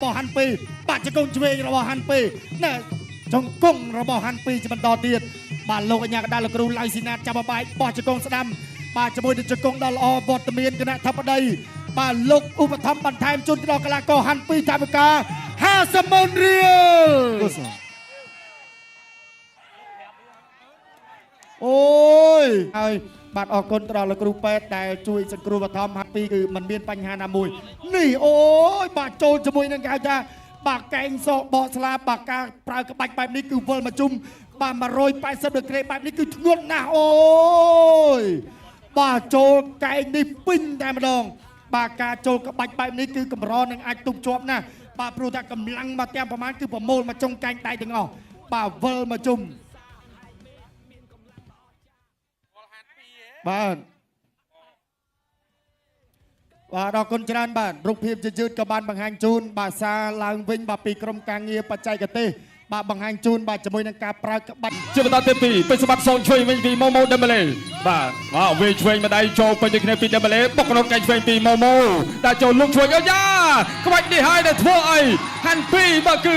របស់ហាន់ពីបាទជង្គង់ឆ្វេងរបស់ហាន់ពីណែជង្គង់របស់ហាន់ពីជាបន្តទៀតបាទលោកអញ្ញាកដាលលោកគ្រូឡៅស៊ីណាតចាប់បាយបោះជង្គង់ស្ដាំបាទជាមួយនឹងជង្គង់ដ៏ល្អវត្តមានគណៈធិបតីបាទលោកឧបត្ថម្ភបន្ថែមជូនដល់កីឡាករហាន់ពីថាវិការ50ម៉ឺនរៀលអូយហើយបាទអរគុណទៅដល់លោកគ្រូពេទ្យដែលជួយសង្គ្រោះបឋមហាន់ពីគឺมันមានបញ្ហាណាមួយនេះអូយបាទចូលជាមួយនឹងគេហៅថាបាទកែងសក់បកស្លាបាទការប្រើក្បាច់បែបនេះគឺវិលមកជុំបាទ180ដឺក្រេបែបនេះគឺធ្ងន់ណាស់អូយបាទចូលកែងនេះពេញតែម្ដងបាទការចូលក្បាច់បែបនេះគឺកម្រនឹងអាចទប់ជាប់ណាស់បាទព្រោះថាកម្លាំងមកទាំងប្រមាណគឺប្រមូលមកចុងកែងដៃទាំងអស់បាទវិលមកជុំបាទបាទអរគុណច្រើនបាទរូបភាពជាយឺតក៏បានបង្ហាញជូនបាទសារឡើងវិញបាទពីក្រមការងារបច្ចេកទេសបាទបង្ហាញជូនបាទជាមួយនឹងការប្រើក្បាច់ ជាបន្តទៅពីពេជ្រសម្បត្តិសងឆ្វេងវិញពីម៉ូម៉ូដេម៉ាឡេបាទមកវាឆ្វេងម្ដាយចូលពេញដូចគ្នាពីដេម៉ាឡេបុកក្នុងកែងឆ្វេងពីម៉ូម៉ូតែចូលលុកឆ្វេងអូយ៉ាក្បាច់នេះហើយដែលធ្វើឲ្យហាន់ពីបាទគឺ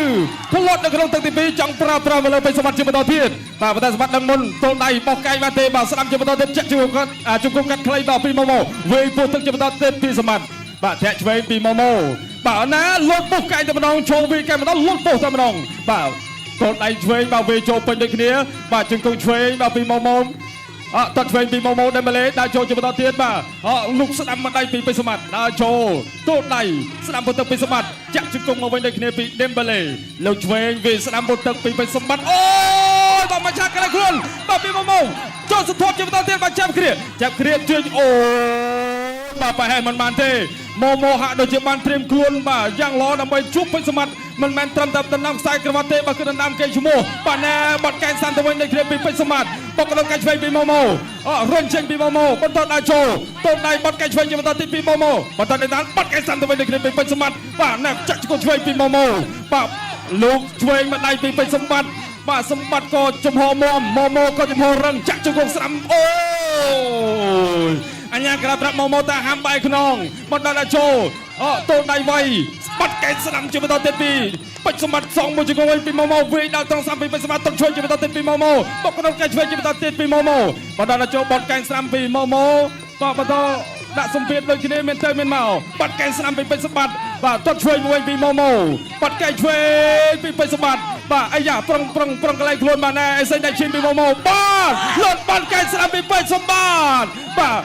ផ្លត់នៅក្នុងទឹកទី2ចង់ប្រើប្រាស់មកលើពេជ្រសម្បត្តិជាបន្តទៀតបាទប៉ុន្តែសម្បត្តិដឹងមុនទល់ដៃបោះកែងបាទទេបាទស្ដាំជាបន្តទៀតចាក់ជង្គង់កាត់ជង្គង់កាត់ខ្លីបាទពីម៉ូម៉ូវាយពោះទឹកជាបន្តទៀតពីសម្បត្តិបាទធាក់ឆ្វេងពីម៉ូម៉ូបាទណាលុតពុះកែងតែម្ដងចូលវាយកែងម្ដងលុតពុះតែម្ដងបាទកូនដៃឆ្វេងបាទវាចូលពេញដូចគ្នាបាទជង្គង់ឆ្វេងបាទពីម៉ូម៉ូអត់តឆ្វេងពីម៉ូម៉ូដេម៉ាឡេដើរចូលជាបន្តទៀតបាទអលុកស្ដាំមកដៃពីពេជ្រសម្បត្តិដើរចូលទោតដៃស្ដាំពុទឹកពេជ្រសម្បត្តិចាក់ជង្គង់មកវិញដូចគ្នាពីដេម៉ាឡេលោកឆ្វេងវាស្ដាំពុទឹកពីពេជ្រសម្បត្តិអូយបាទមកឆាកកន្លែងខ្លួនបាទពីម៉ូម៉ូចូលសន្ធាប់ជាបន្តទៀតបាទចាប់គ្រាចាប់គ្រាជើងអូបាទប្រហែលមិនបានទេម៉ូម៉ូហាក់ដូចជាបានត្រៀមខ្លួនបាទយ៉ាងល្អដើម្បីជួបពេជ្រសម្បត្តិមិនមែនត្រឹមតែដណ្ដើមខ្សែក្រវ៉ាត់ទេបាទគឺដណ្ដើមកេរឈ្មោះបាទណែបាត់កែងសាន់ទៅវិញដូចគ្នាពីពេជ្រសម្បត្តិបុកក្នុងកែងឆ្វេងពីម៉ូម៉ូអរុញចេញពីម៉ូម៉ូបន្តដើរចូលតូនដៃបាត់កែងឆ្វេងជាបន្តទៀតពីម៉ូម៉ូបន្តទៅតាមបាត់កែងសាន់ទៅវិញដូចគ្នាពីពេជ្រសម្បត្តិបាទណែចាក់ជង្គង់ឆ្វេងពីម៉ូម៉ូបាទលោកឆ្វេងមកដៃពីពេជ្រសម្បត្តិបាទសម្បត្តិក៏ចំហមមម៉ូម៉ូក៏ចំហរឹងចាក់ជង្គង់ស្ដាំអូយអញ្ញាក្រាបប្រាប់ម៉ូម៉ូតាហាមបែកខ្នងបន្តដល់ចូលអតូនដៃវៃបាត់កែងស្ដាំជាបន្តទៀតពីពេជ្រសម្បត្តិសងមួយជង្គង់វិញពីម៉ូម៉ូវិញដល់ត្រង់ស្ដាំពីពេជ្រសម្បត្តិតុនឆ្វេងជាបន្តទៀតពីម៉ូម៉ូបុកក្នុងកែងឆ្វេងជាបន្តទៀតពីម៉ូម៉ូបន្តដល់ចូលបត់កែងស្ដាំពីម៉ូម៉ូបាទបន្តដាក់សម្ពាធដូចគ្នាមានទៅមានមកបាត់កែងស្ដាំពីពេជ្រសម្បត្តិបាទទាត់ឆ្វេងមួយវិញពីម៉ូម៉ូបាត់កែងឆ្វេងពីពេជ្រសម្បត្តិបាទអាយ៉ាប្រឹងប្រឹងប្រឹងកន្លែងខ្លួនបាទណែអេសេងដៃឈាមពីម៉ូម៉ូបាទលត់បាត់កែងស្ដាំពីពេជ្រសម្បត្តិបាទ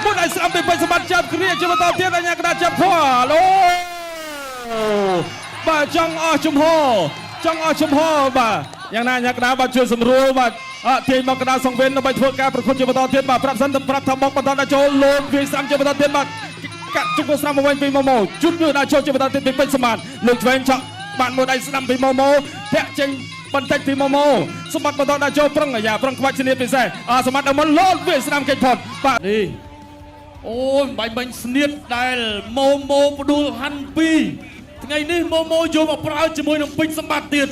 មុនឲ្យស្ដាំពីពេជ្រសម្បត្តិចាប់គ្រាជាបន្តទៀតអញ្ញាកដាចាប់ខលអូបាទចង់អស់ជំហរចង់អស់ជំហរបាទយ៉ាងណាអញ្ញាកដាបាទជួយសម្រួលបាទអទាញមកកដាសង្វេនដើម្បីធ្វើការប្រកួតជាបន្តទៀតបាទប្រាប់សិនទៅប្រាប់ថាបុកបន្តដល់ចូលលោកវាយស្ដាំជាបន្តទៀតបាទកាត់ជង្គង់ស្ដាំមកវិញពីម៉ូម៉ូជុតយឺដល់ចូលជាបន្តទៀតពីពេជ្រសម្បត្តិលោកឆ្វេងឆក់បានមួយដៃស្ដាំពីម៉ូម៉ូធាក់ចេញបន្តិចពីម៉ូម៉ូសម្បត្តិបន្តដល់ចូលប្រឹងអាយ៉ាប្រឹងខ្វាច់ស្នៀតពិសេសអសម្បត្តិដល់មុនលោតវាយស្ដាំគេចផុតបាទ នេះអូយបាញ់បាញ់ស្នៀតដែលម៉ូម៉ូផ្ដួលហាន់ពីរថ្ងៃនេះម៉ូម៉ូយកមកប្រើជាមួយនឹងពេជ្រសម្បត្តិទៀត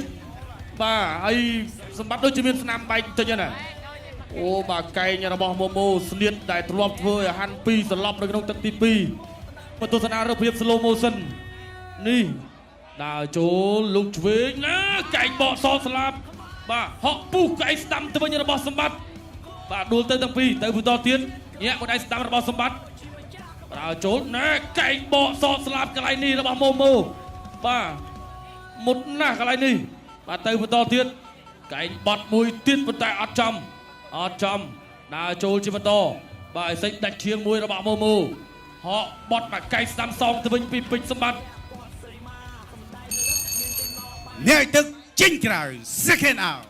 បាទហើយសម្បត្តិដូចជាមានស្នាមបែកបន្តិចហ្នឹងណាអូបាទកែងរបស់ម៉ូម៉ូស្នៀតដែលធ្លាប់ធ្វើឲ្យហាន់ពីរសន្លប់នៅក្នុងទឹកទី2មកទស្សនារូបភាព slow motion នេះដើរចូលលោកឆ្វេងណាកែងបកសស្លាប់បាទហក់ពុះកែងស្ដាំទៅវិញរបស់សម្បត្តិបាទដួលទៅទាំងពីរទៅបន្តទៀតញាក់មួយដៃស្ដាំរបស់សម្បត្តិប្រើចូលណែកែងបកសស្លាប់កន្លែងនេះរបស់ម៉ូម៉ូបាទមុតណាស់កន្លែងនេះបាទទៅបន្តទៀតកែងបត់មួយទៀតប៉ុន្តែអត់ចំអត់ចំដើរចូលជាបន្តបាទឲ្យសេចដាច់ឈៀងមួយរបស់ម៉ូម៉ូហក់បត់មកកែងស្ដាំសងទៅវិញពីពេជ្រសម្បត្តិ អ្នកទឹកចេញក្រៅ second out.